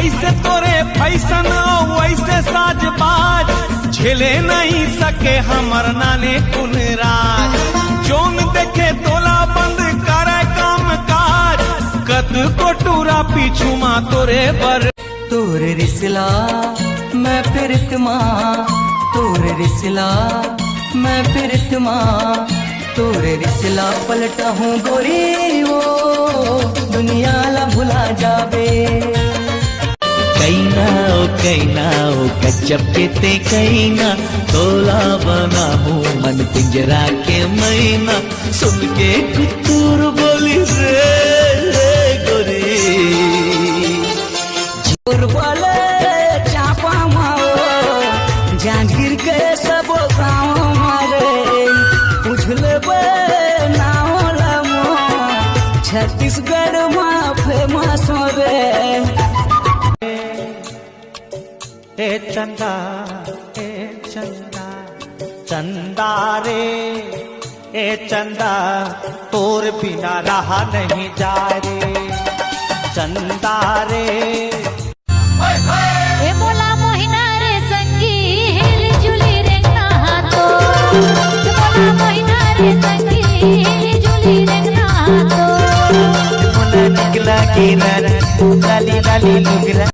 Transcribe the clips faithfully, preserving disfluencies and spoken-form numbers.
ऐसे तोरे फैशन अउ वैसे साजबाज, झेले नहीं सके हमर नाने कुन राज। जोन देखे तोला बंद करे काम काज, कत को टूरा पीछू मा तोरे बर। तोर रिसला मैं पिरत मा, तोर रिसला मैं पिरत मा, तोर रिसला पलटहूँ गोरी वो दुनिया ला भुला जाबे। कैना ओ कैना ओ गजब के ते कैना, तोला बनाहूँ मन पिंजरा के मैना, सुन के कुतुर बोली रे, रे गोरी। जोर वाले चापा माओ, जांजगीर के सब गाँव मारे, पूछ लेबे नाव ला मोर, छत्तीसगढ़ मा फेमस होबे। ए चंदा, ए चंदा, चंदा रे, ए चंदा, तोर बिना रहा नहीं जाए रे, चंदा रे। ए मोला मोहिना रे संगी, हिल जुली रेंगना तो। ए मोला मोहिना रे संगी, हिल जुली रेंगना तो। मोला निकला के राजा, लाली लाली लुगरा।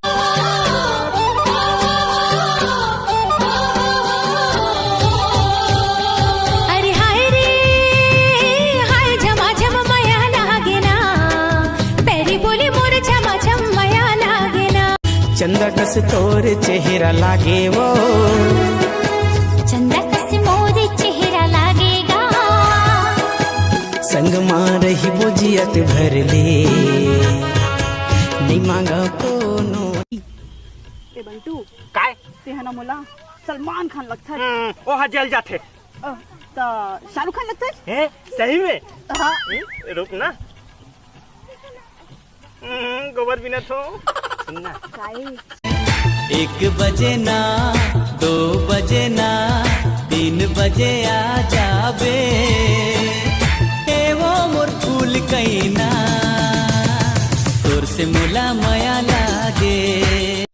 अरे हाय रे, हाय झमाझम मया लागे ना, पैरी बोली मोर झमाझम मया लागे ना। चंदा कस तोर चेहरा लागे वो। चंदा कस मोर चेहरा लागेगा। संग मा रही बोजियत भर ले, नहीं मांगा कोनो। ए बंटू, काय? तेहा ना मोला सलमान खान लगथस। हम्म, ओहा जल जाथे। अ, त शाहरुख खान लगथस? हे, सही में? हाँ। ए, रुक ना। हम्म, गोबर बिनत हों। सुन ना। काय? एक बजे ना, दो बजे ना, तीन बजे आ जाबे। ए वो मोर फूल कैना, तोर से मोला मया लागे।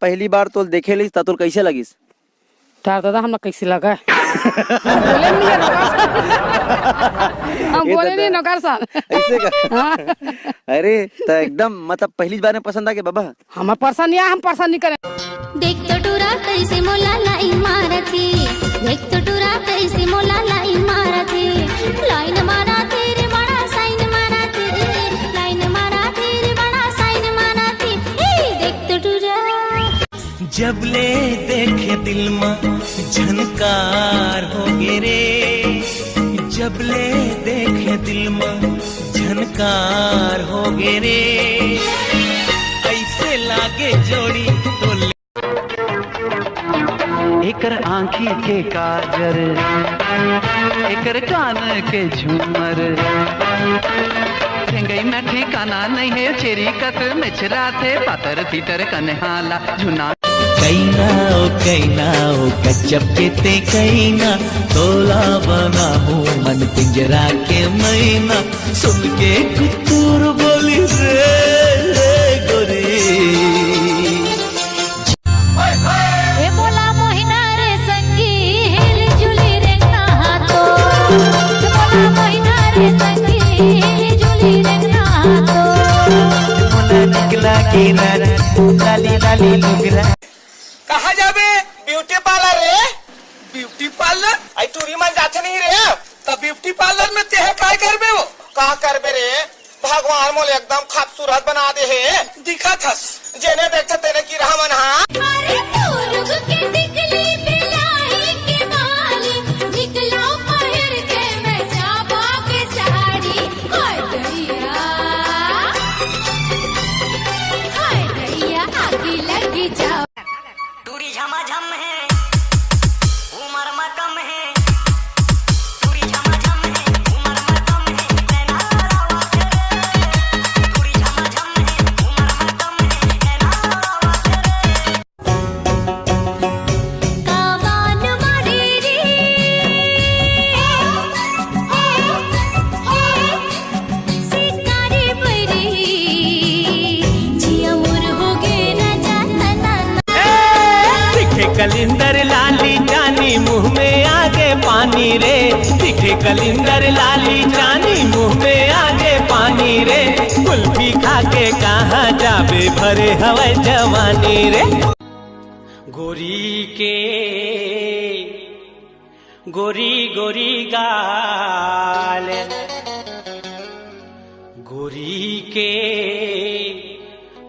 पहली बार तोल देखे लिस, त तोल कैसे लगिस? तार दादा, हमला कैसे लगा? हम बोले नहीं नौकर साहब। हम ए बोले दादा। नहीं नौकर साहब। ऐसे का? हाँ। अरे, त एकदम, मतलब, पहली बार में पसंद आ गया बाबा? हमर पसंद नहीं आया, हम पसंद नहीं करें। देख तो टूरा कैसे मोला लाइन मारत हे, देख तो टूरा कैसे मोला लाइन मारत हे, लाइन मारत हे रे बड़ा साइन मारत हे, लाइन मारत हे रे बड़ा साइन मारत हे। ए, देख तो टूरा। जब ले देखे दिल मा झनकार होगे रे, जब ले देखे दिल मा झनकार होगे रे, ऐसे लागे जोड़ी तो ले। एकर आँखी के काजर, एकर कान के झूमर, रेंगई में ठिकाना नहीं है, छेरी कस मेछराथे, पातर पीतर कन्हाला झुना। कैना ओ कैना ओ गजब के ते कैना, तोला बनाहूँ मन पिंजरा के मैना, सुन के कुतुर बोली रे, रे गोरी। ए मोला मोहिना रे संगी, हिल जुली रेंगना तो। ए मोला मोहिना रे संगी, हिल जुली रेंगना तो। मोला निकला के राजा, लाली लाली लुगरा। कहाँ जाबे? ब्यूटी पार्लर रे। Beauty parlour? आई टूरी मन जाथे नहीं रे। त ब्यूटी पार्लर में तेहा काय करबे वो? का करबे रे? भगवान मोला एकदम खूबसूरत बना दे हे। दिखत हस। जेने देखथे तेने किरहा मन हा। अरे तोर के टिकली बिलाई के बाली, निकलो पहिर के मैं जाबा के साड़ी। हाय दैया, हाय दैया, आगी लगी जाओ। टूरी झमाझम हे, उमर म कम हे। टूरी झमाझम हे, उमर म कम हे। नैना लड़ावा के रे। टूरी झमाझम हे, उमर म कम हे। नैना लड़ावा कलिंदर लाली चानी, मुंह में आगे पानी रे। दिखे कलिंदर लाली चानी, मुंह में आगे पानी रे। कुल्फी खा के कहाँ जाबे, भरे हवय जवानी रे। गोरी के गोरी गोरी गाल, गोरी के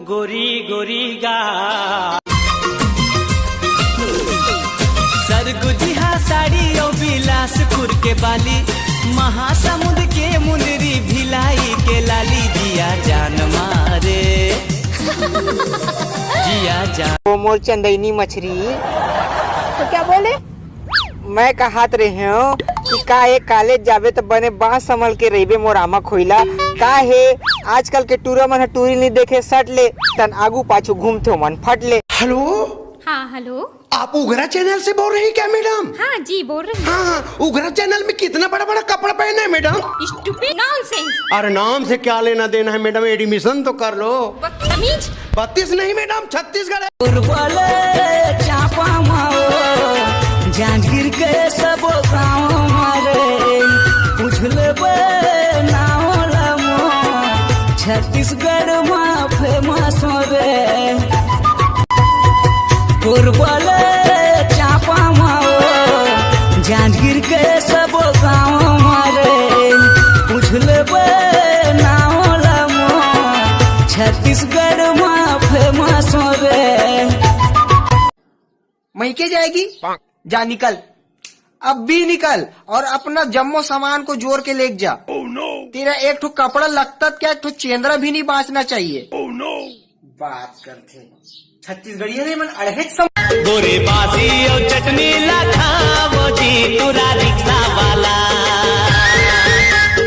गोरी गोरी गाल। सरगुजिहा साड़ी अउ बिलासपुर के बाली, महासमुंद के मुंदरी, भिलाई के लाली, जिया जान मारे, जिया जान। वो मोर चंदैनी मछरी। तो क्या बोले? मैं कहत रहेंव कि का ए कॉलेज जाबे त बने बांस संभल के रहिबे मोर आमा खोइला। का हे, आजकल के टूरा मन ह टूरी नइ देखे सट ले, तन आगू पाछू घूमथे ओमन फट ले। हेलो, हाँ, हेलो। आप उगरा चैनल से बोल रही क्या मैडम? हाँ जी, बोल रही हूँ। हाँ, हाँ, उगरा चैनल में कितना बड़ा बड़ा कपड़ा पहना है मैडम? Stupid nonsense। अरे नाम से क्या लेना देना है मैडम, एडमिशन तो कर लो। बदतमीज। बत्तीस नहीं मैडम, छत्तीसगढ़ है। उर्बल चापा माओ, जांजगीर के सब गाँव मारे, पूछ लेबे नाव ला मोर, छत्तीसगढ़ मा फेमस होबे। उर्बल चापा माओ, जांजगीर के सब गाँव मारे, पूछ लेबे नाव ला मोर, छत्तीसगढ़ मा फेमस होबे। मइके जाएगी? जा निकल, अब भी निकल और अपना जम्मो सामान को जोर के लेके जा। तेरा एक ठो कपड़ा लगता क्या, एक ठो चेंदरा भी नहीं बांचना चाहिए। बात करथे छत्तीसगढ़िया ने मन अड़हेच सम- गोरे बासी अउ चटनी ला खावो जी, टूरा रिक्शा वाला।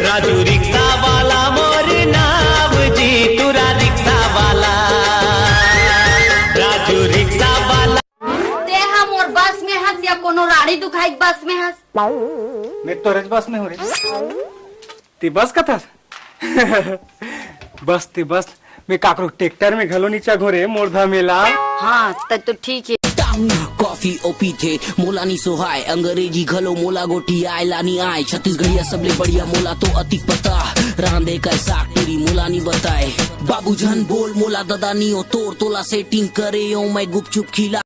राजू रिक्शा वाला मोर नाव जी, टूरा रिक्शा वाला। राजू रिक्शा वाला। ते हा मोर बस में हस या कोनो राड़ी दुखाई बस में हस? मैं तो रज बस में हूँ रे। ते बस का था? बस ते बस, मैं काकरो ट्रैक्टर में घलो नी चघों रे मोर धमेला। हाँ, तब तो ठीक है। टाउन कॉफी ओ पीथे, मोला नी सोहाय, अंग्रेजी घलो मोला गोठियाय ला नी आय, छत्तीसगढ़िया सबले बढ़िया मोला तो अतिक पता, रांधे का साग टूरी मोला नी बताय, बाबू झन बोल मोला ददा नी ओ तोर, तोला सेटिंग करे ओ मैं गुपचुप खिला।